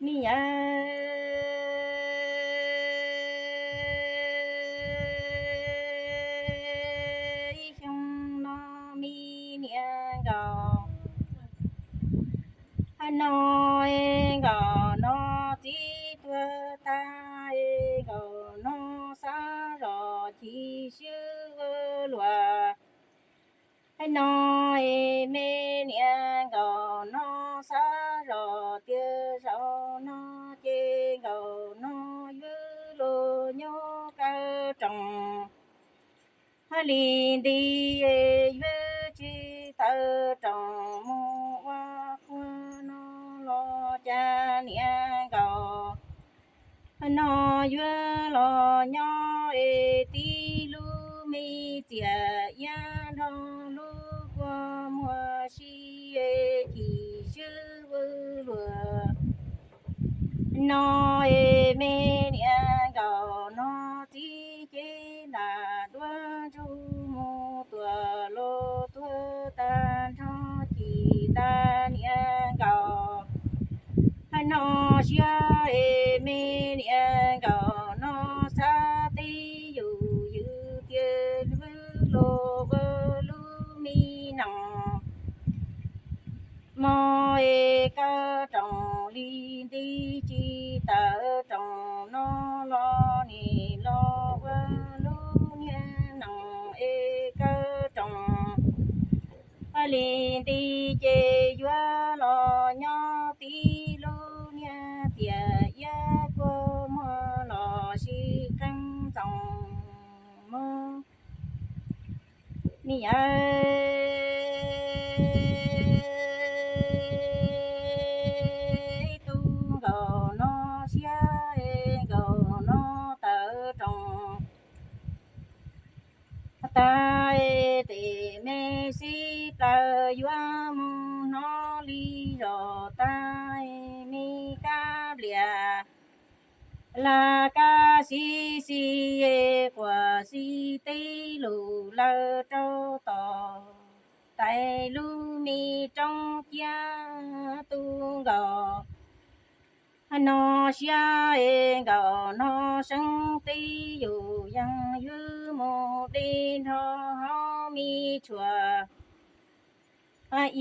Me yawm, ib xyoo no me niam nkaum no, nkaum no txiv tuag tag, nkaum no xav zos chim siab ua luaj. No me niam nkaum no xav zos tias zaum no ces nkaum no yuav luag nyob kaw roos. Hab li nti yuav tsis tawm roos mus ua qhua no los cas niam nkaum no yuav los nyob es tib lub me txiam iab nrog lub kua muag si es chim siab ua luaj. No es me niam nkaum no txiv ces nram duab ntsug mus tuam los tuag tag nrho chim tag niam nkaum no siab es me niam nkaum no xav teb yus yws tias lub lub ua lub me noog mog es kaw roos li nti tsis tawm roos no los nim los ua lub niag noog es kaw roos. Hab li nti ces yuav los nyob tib lub niag txiam iab kua muag los sib qeeb ntxoov mog. Me yawm, ib tug nkaum no siab nkaum no tawm roos tag, tes me xib plaws yuav mus hnov li zos tag, me kab nplias laj kab xib xis quas xib teb lus lawm rau tom tais lub me roob ciab tu nkaus. No siab es nkaum no seeb teb yus yeej yuav mus deb nrho hauv me tshuam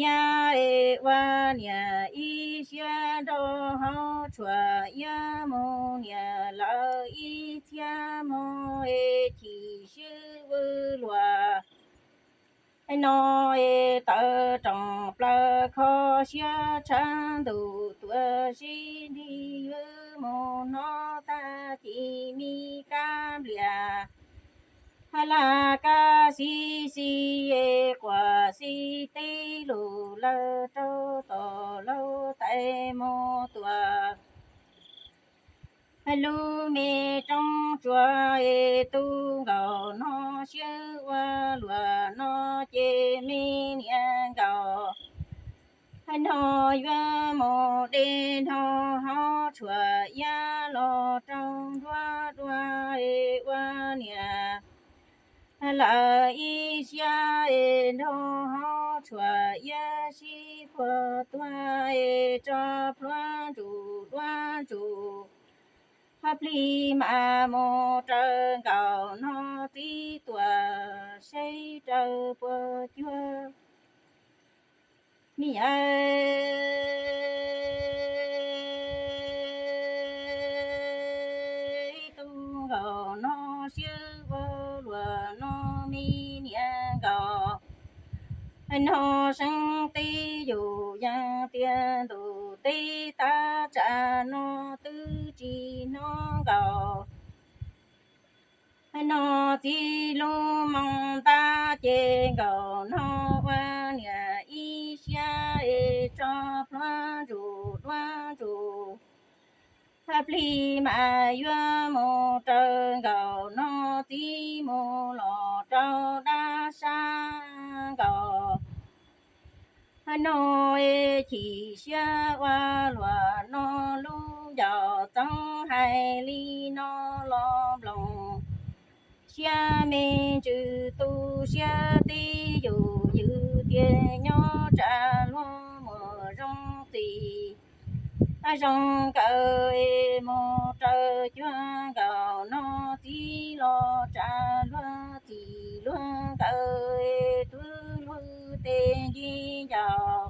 iab es ua niam ib siab nrog hauv tshuam iab mus niam lawv ib txhiab mog es chim siab ua luaj. No es tawm roos plaws kho siab tshav ntuj tuaj sib nrig yuav mus hnov tag ces me kab nplias laj kab xib xis es quas xib teb lus lawm rau tom lauj tais mus tuam lub me roob tsuas es tu nkaus no siab ua luaj no ces me niam nkaus no yuav mus deb nrog hauv tshuam iab los rau nruab dua es ua niam lawv ib siab es nrog hauv tshuam iab sib puag tuag es tso plhuav ntsuj duab ntsuj. Hab plig mas mus raws nkaus no txiv tuam saib raws puas cuag. Me yawm, ib tug nkaus no siab ua luaj no me niam nkaus no seeb teb yus yeej tias ntuj teb tab tsam no twb tsis hnov nkaus. No txiv lub moo ntab ces nkaus no ua niam ib siab es tso plhuav ntsuj duab ntsuj. Hab plig mas yuav mus raws nkaus no txiv mus los rau dab sab nkaus. No es chim siab ua luaj no lub yaus txeev hais li no los nploos siab me ntsws tu siab teb yus yws tias nyob tsam luag muaj zoo txim. Zoo nkauj es mus raws cuag nkaus no, txiv los tsa luag txim luag nkawd, twb luag tes nce ncauj.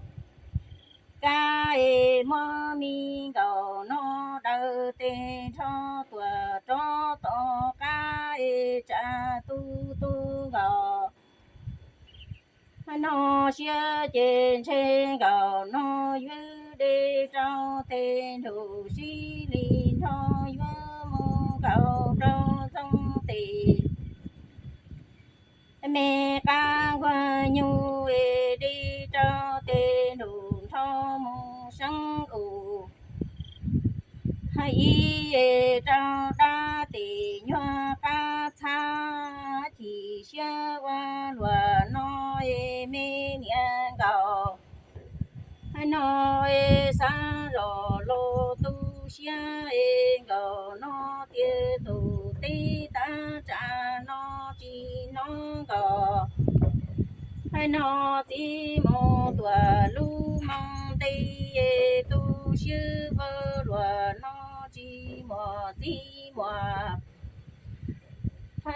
Kab es muab me nkaus no, daws tes nrho tuaj rov tom qab es tsa tu tu nkaus. No siab ces ntshe nkaus no yuav de rau tes nrug sib li nrho yuav mus nkaus rau ntxoov tes. Me qab nkuag nyuj es de rau tes nrug nrho mus seeb us. Ib es rau dab tes nyuag qab txhab, chim siab ua luaj no es me niam nkaus. No es xav zoj los tu siab es nkaus no, tias tus teb tab tsa no tsis hnov nkaus. No txiv mus tuaj lub moo nti, tu siab ua luaj no tsis muaj txiv muaj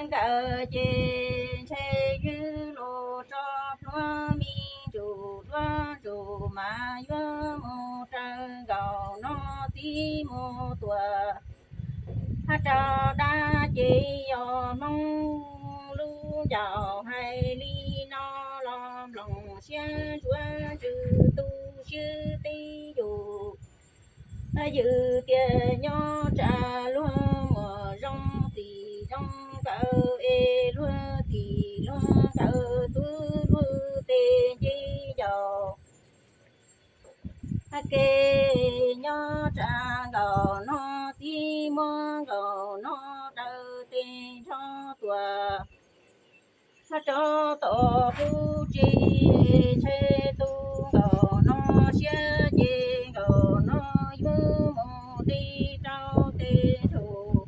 nkawd ces ntshe yuav los tso plhuav me ntsuj duab ntsuj mas yuav mus raws nkaus no txiv mus tuaj. Hab rau dab ces yog Hmoob lub ncauj hais li no los mloog siab ntsuav ntsws tu siab teb yus. Ywj tias nyob tsa luag muaj zoo txim zoo nkawd es luag txim luag nkawd twb luag tes nce ncauj. Ke nyob tsa nkaus no txiv muab nkaus no daws tes nrho tuaj rov tom qub tsev, ntshe tu nkaus no siab ces nkaus no yuav mus de rau tes nrug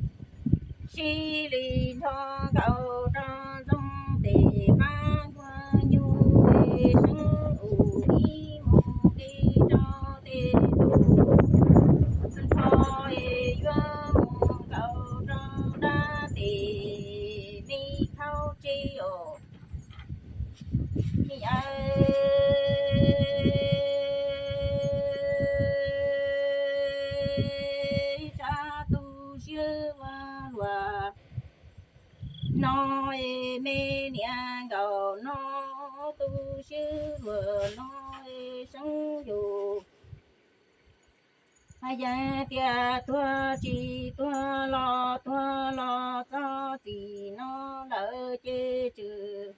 sib li nrho nkaus rau ntxoov tes qab nkuag nyuj es seeb us ib mus de rau tes nrug nrho es yuav mus nkaus rau dab tes me khaub tsib os. Niam, tsab tu siab ua luaj no es me niam nkaus no, tu siab luaj no es seeb yus. Yog tias tuag tsis tuag los tuag los txog txim no lawm ces tswm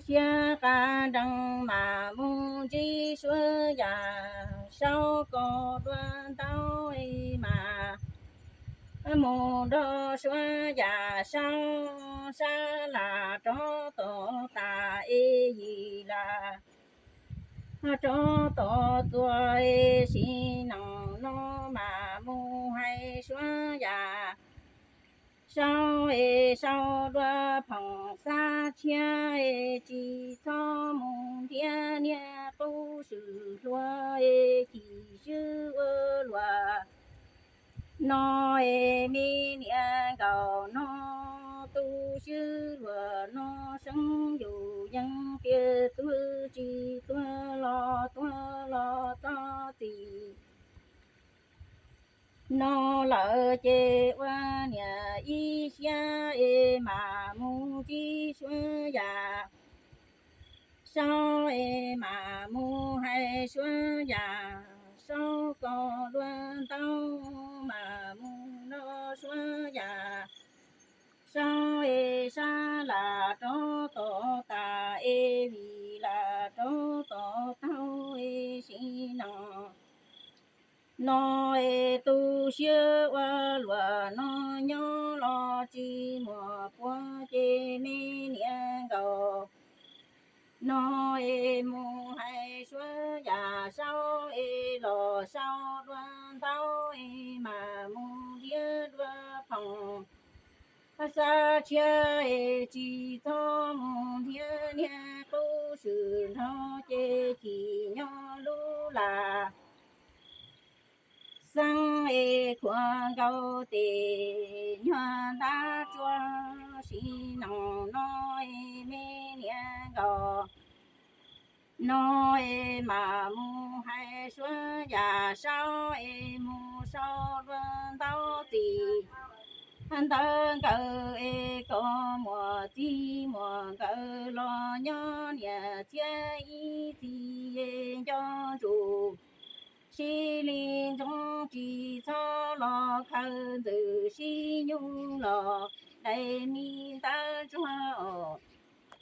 siab qas nrees mas mus ntsib Suav Yaj Saub ko dua ntaub es mas mus nrog Suav Yaj Saub sab las rov tom tas es yim las rov tom txuas es sim neej no mas mus hais Suav Yaj Saub es sau dua phoom xab tshiab es tsis txhob mus nrhiav niag qub swm hluas es chim siab ua luaj no es me niam nkaus no, tu siab luaj no seeb yus, yeej tias tuag tsis tuag los tuag los txog txim no lawm ces ua niam ib siab es mam mus ntsib Suav Yaj Saub es mam mus hais Suav Yaj Saub ko dua ntaub, mam mus nrog Suav Yaj Saub es sab las rov tom tas es vim las rov tom taug es sim neej no es tu siab ua luaj no, nyob los tsis muaj puav ces me niam nkaus no es mus hais Suav Yaj Saub es los sau dua ntaub es mam mus nrhiav dua phoom xab tshiab es tsis txhob mus nrhiav niag qub swm nrog ces chim nyob lub las khuam nkaus tes nyuag ntab tsuag, sim neej no es me niam nkauj no es mam mus hais suav yam saub es mus sau dua ntau txim ntawv nkawd es kom muam txij muam nkawd los nyob niam txiv ib txhis es nco ntsoov sib li ntsoov tsis txhob los khaws ntxwm sib nyuj los dai me ntab tsuag os.